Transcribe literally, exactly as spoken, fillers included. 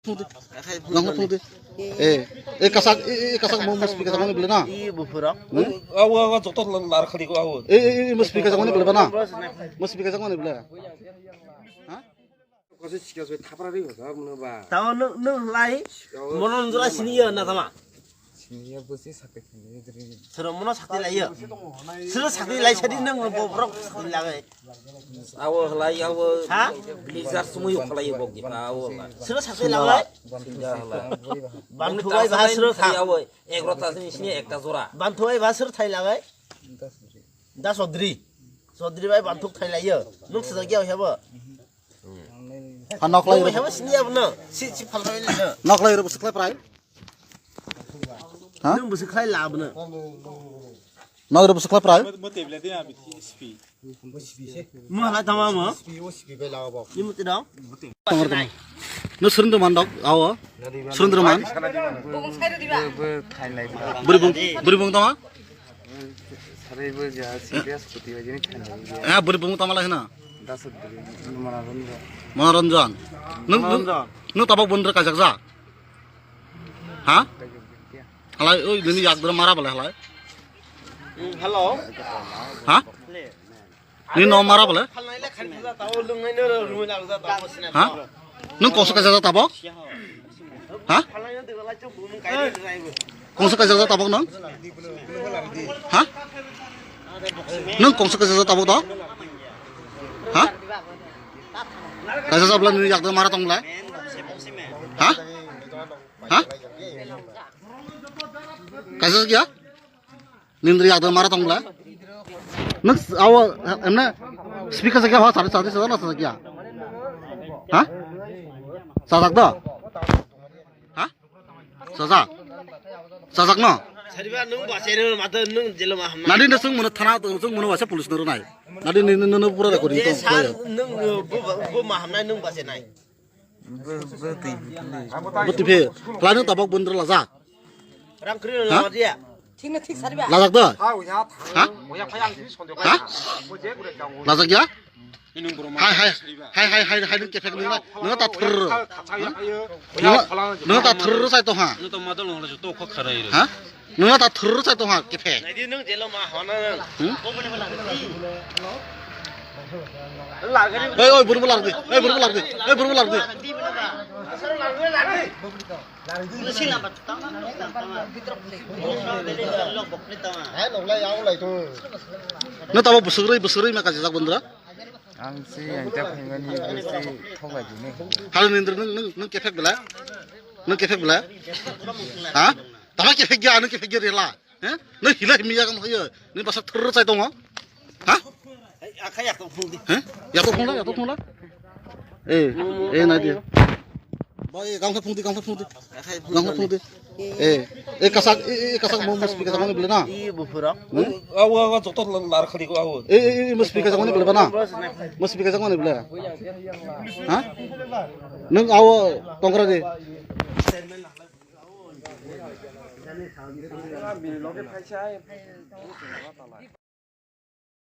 Phung di. Nang phung di. Eh, eh, kasak, eh, eh, kasak mo, mo speaker sakmani bela na? I bufuro. Hmm? Awo, awo, joto lar khali ko awo. Eh, eh, eh, mo speaker sakmani bela na? Mo speaker sakmani bela. Ha? Kasi sikas be thapra ri hoda mano ba. Tao nung, nung lai. Mono nung jora sini ya na tama. Sini ya busi sakte khani dri. Sero mono sakte lai ya. Sero sakte lai sadi nung bo brok sakte lai. Awo halai awo. Ha? Blizzard sumui halai bo gipa awo halai. Sero sakte lai. Sinja halai. Banthu bai ba sero tha. Awo egrota sini sini ekta jora. Banthu bai ba sero thai lai. Da Chaudhary. Chaudhary bai banthuk thai lai yo. Nung sejak ya hebo. Ha, nok lai. Nung hebo sini ya bono. Si si phal thai lai no. Nok lai ro bwswk lai prai. Ha? Nung bwswk lai la bono. Nok ro bwswk lai prai. Mo tebla de abi spi. Mo hala tama mo. Ni mo te dong. Tongor tama. No surundro man dok awo. Surundro man. Bwrwi bung, bwrwi bung tama. Sarai bo ja serious kuti ba jini thani. Eh, bwrwi bung tama lai hina. Dasot bwrwi. Manoranjan. Manoranjan. Nung, nung, nung tabok bondra kajak ja. Ha? Halai, oi, nini yak dra mara bale halai. Hello. Ha? Nini no mara bale? Ha? Nung kongsa kajak ja tabok? Ha? Kongsa kajak ja tabok nung? Ha? Nung kongsa kajak ja tabok do? Ha? Kajak ja bla nini yak dra mara tong bla? Ha? Ha? Kajak ya? Nindri agdo mara tong bla. Nung awo emne speaker sakya ho sari sari sari na sakya. Ha? Sajak do? Ha? Sajak. Sajak no? Sariba nung ba seri ma to nung jelo ma hamna. Nadi nung sung mano thana to sung mano wasa police no nai. Nadi ni no pura recording to. Nung bu ma hamna nung ba se nai. Bo twi phe. Khlai no tabok bondra lajak. Rang kri lo dia. Thik na thik sariba. Lajak da? Ha? Ha? Lajak ya? Hai hai hai hai hai hai nung kefek nung nung ta thur. Nung ta thur sai to ha. Nung to madol nung to kho kharai. Ha? Nung ta thur sai tong ha kephe. Naidi nung jelo ma hona nung. Hmm? Oi oi buru lar di. Oi buru lar di. Oi buru lar di. Nung tabo busugri busugri ma kajak bondra. Ang si yang jak phaimani si thok lai dini. Hal nindr nung nung nung kephe bela. Nung kephe bela. Ha? Tama kephe gya nung kephe gya rela. He? Nung hila himi ya kan hoyo. Nung basa thur sai tongo. Ha? Akha yak tong phung di. He? Yak tong phung la, yak tong phung la. Eh, eh na di. Bai, gang phung di, gang phung di. Gang phung di. Eh, eh kasak, eh, eh kasak mo mo speaker sakmani bela na. I bufuro. Hmm? Awo awo joto lar khali ko awo. Eh, eh, eh mo speaker sakmani bela na. Mo speaker sakmani bela. Ha? Nung awo tongkra di.